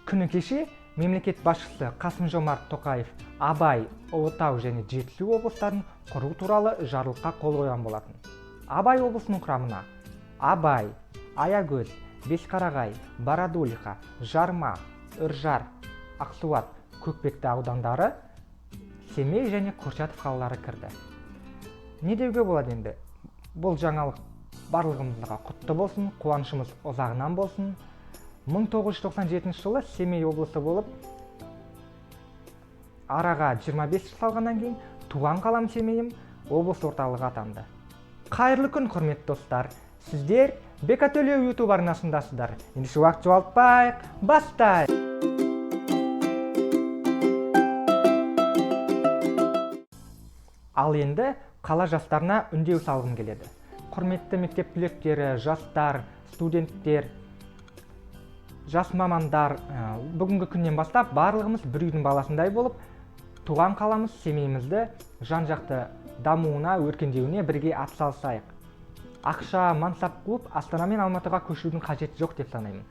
Күні кеше мемлекет басшысы Қасым-Жомарт Тоқаев Абай, Ұлытау және Жетісу облыстарын құру туралы жарлыққа қол қойған болатын. Абай облысының құрамына Абай, Аягөз, Бесқарағай, Бородулиха, Жарма, Үржар, Ақсуат, Көкпекті аудандары, Семей және Курчатов қалалары кірді. Не деуге болады енді? Бұл жаңалық барлығымызға құтты болсын, қуанышымыз ұзағынан болсын. 1997 жылы Семей облысы болып, араға 25 жыл салғаннан кейін туған қалам Семейім облыс орталығы атанды. Қайырлы күн, құрметті достар! Сіздер Бека Төлеу YouTube арнасындасыздар. Ендеше уақыт жоғалтпайық, бастайық! Ал енді қала жастарына үндеу салғым келеді. Құрметті мектеп түлектері, жастар, студенттер, жас мамандар, бүгінгі күннен бастап барлығымыз бір үйдің баласындай болып, туған қаламыз Семейімізді жан-жақты дамуына, өркендеуіне бірге атсалысайық. Ақша, мансап қуып, Астана мен Алматыға көшудің қажеті жоқ деп санаймын.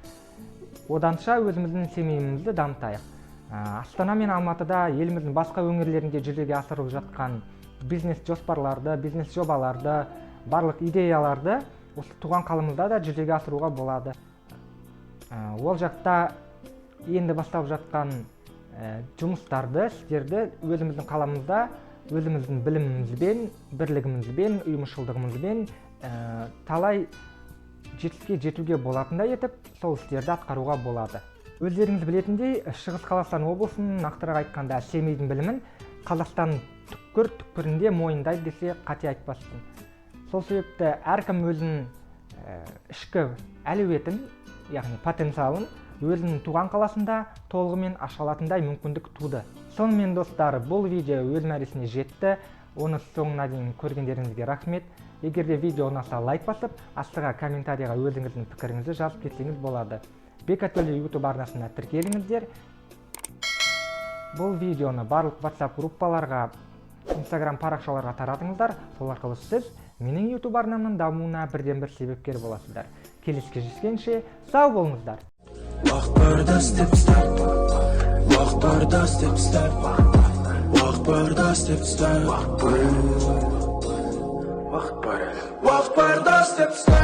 Оданша өзіміздің Семейімізді дамытайық. Астана мен Алматыда, еліміздің басқа өңірлерінде жүзеге асырылып жатқан бизнес жоспарларды, бизнес жобаларды, барлық идеяларды осы туған қаламызда да жүзеге асыруға болады. Ол жақта енді басталып жатқан жұмыстарды, істерді өзіміздің қаламызда, өзіміздің білімімізбен, бірлігімізбен, ұйымшылдығымызбен талай жетістікке жетуге болатындай етіп, сол істерді атқаруға болады. Өздеріңіз білетіндей, Шығыс Қазақстан облысының, нақтырақ айтқанда, Семейдің білімін Қазақстан түкпір-түкпірінде мойындайды десе қате айтпаспын. Сол себепті әркім өзінің ішкі әлеуетін, яғни потенциалын өзінің туған қаласында толығымен аша алатындай мүмкіндік туды. Сонымен, достар, бұл видео өз мәресіне жетті. Оны соңына дейін көргендеріңізге рахмет. Егер де видео ұнаса, лайк басып, астыға комментарийға өзіңіздің пікіріңізді жазып кетсеңіз болады. Бека Төлеу YouTube арнасына тіркеліңіздер. Бұл видеоны барлық WhatsApp группаларға, Instagram парақшаларға таратыңыздар. Сол арқылы сіз менің YouTube арнамның дамуына бірден бір себепкер боласыздар. Келесі кездескенше сау болыңыздар. Уақыт барда істеп ұстап, уақыт барда істеп ұстап, уақыт барда істеп ұстап, уақыт бар, уақыт барда істеп ұстап.